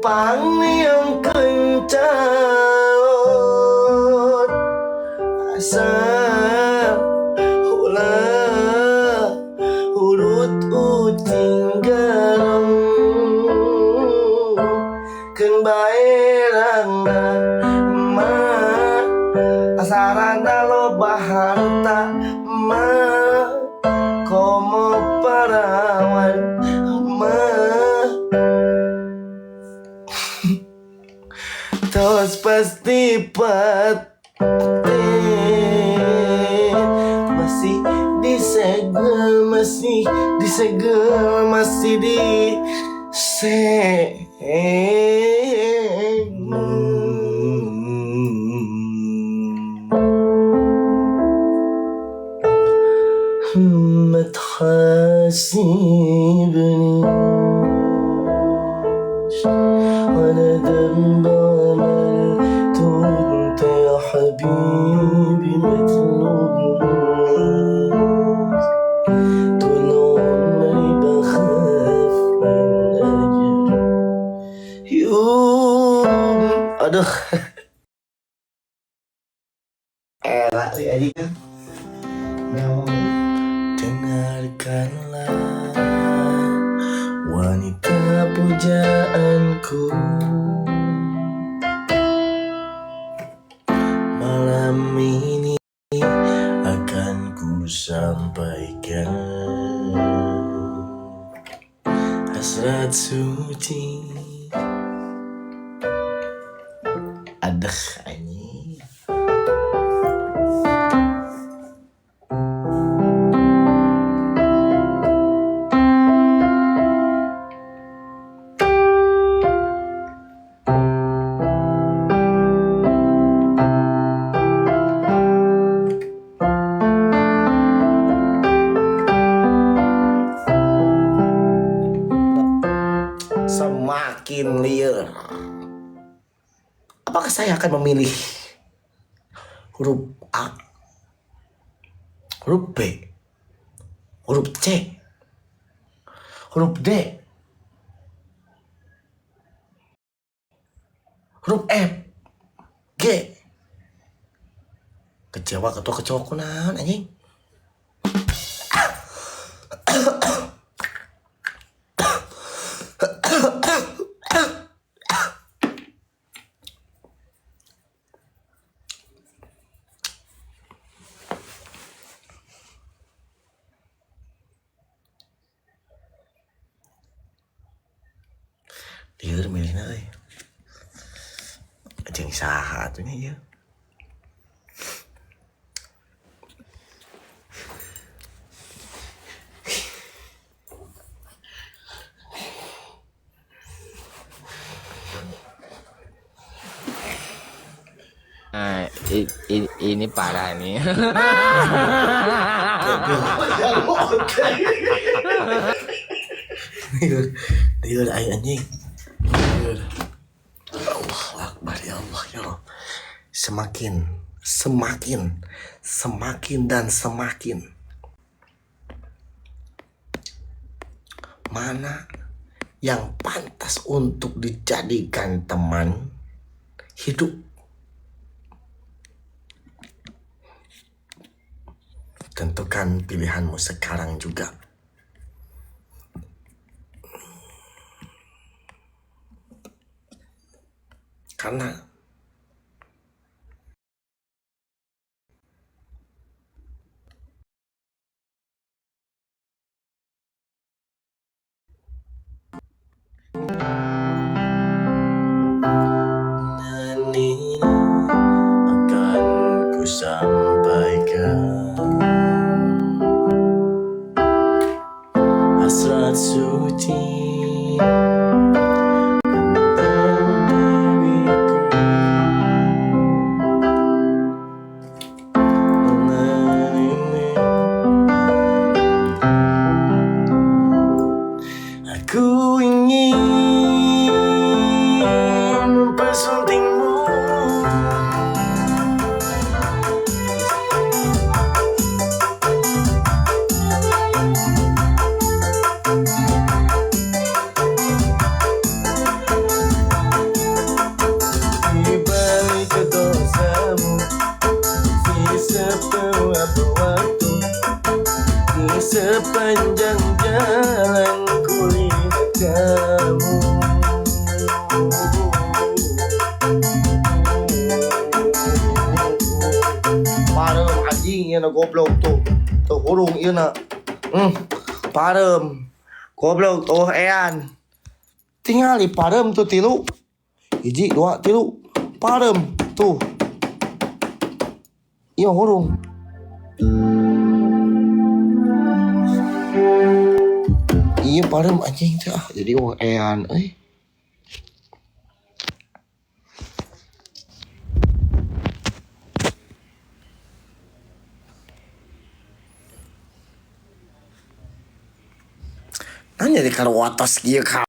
Pangniangkeun calon asa ulah urut ucing gerem keun bae rangda mah asarana loba harta mah komo parawan mah tos pasti pati masih disegel, masih disegel, masih disegel. ما تحاسبنيش على ذنب عملته انت يا حبيبي ما تلومنيش طول عمري بخاف من أجر يوم. Aduh, enak sih anjing. Dengarkanlah wanita pujaanku, malam ini akan ku sampaikan hasrat suci. Aduh anjing. Semakin liar. Apakah saya akan memilih huruf A, huruf B, huruf C, huruf D, huruf F, G? Kecewa ketua kecewa kunaon anjing. Lieur milihna euy. Jeung saha atuh nya ieu? Nah, ini parah nih. Lieur, lieur aing anjing. Lieur. Allah Akbar ya Allah ya Allah. Semakin, semakin, semakin dan semakin. Mana yang pantas untuk dijadikan teman hidup? Tentukan pilihanmu sekarang juga. Karena ini akan ku sampaikan hasrat suci tentang diriku. Aku ingin mempersuntingmu. ieu na. Pareum. Goblok oh ean. Tingali pareum tuh tilu. Hiji, dua, tilu. Pareum tuh. Iya hurung. Iya pareum anjing teh ah jadi oh ean euy. Nanya di karuatos kieu ka.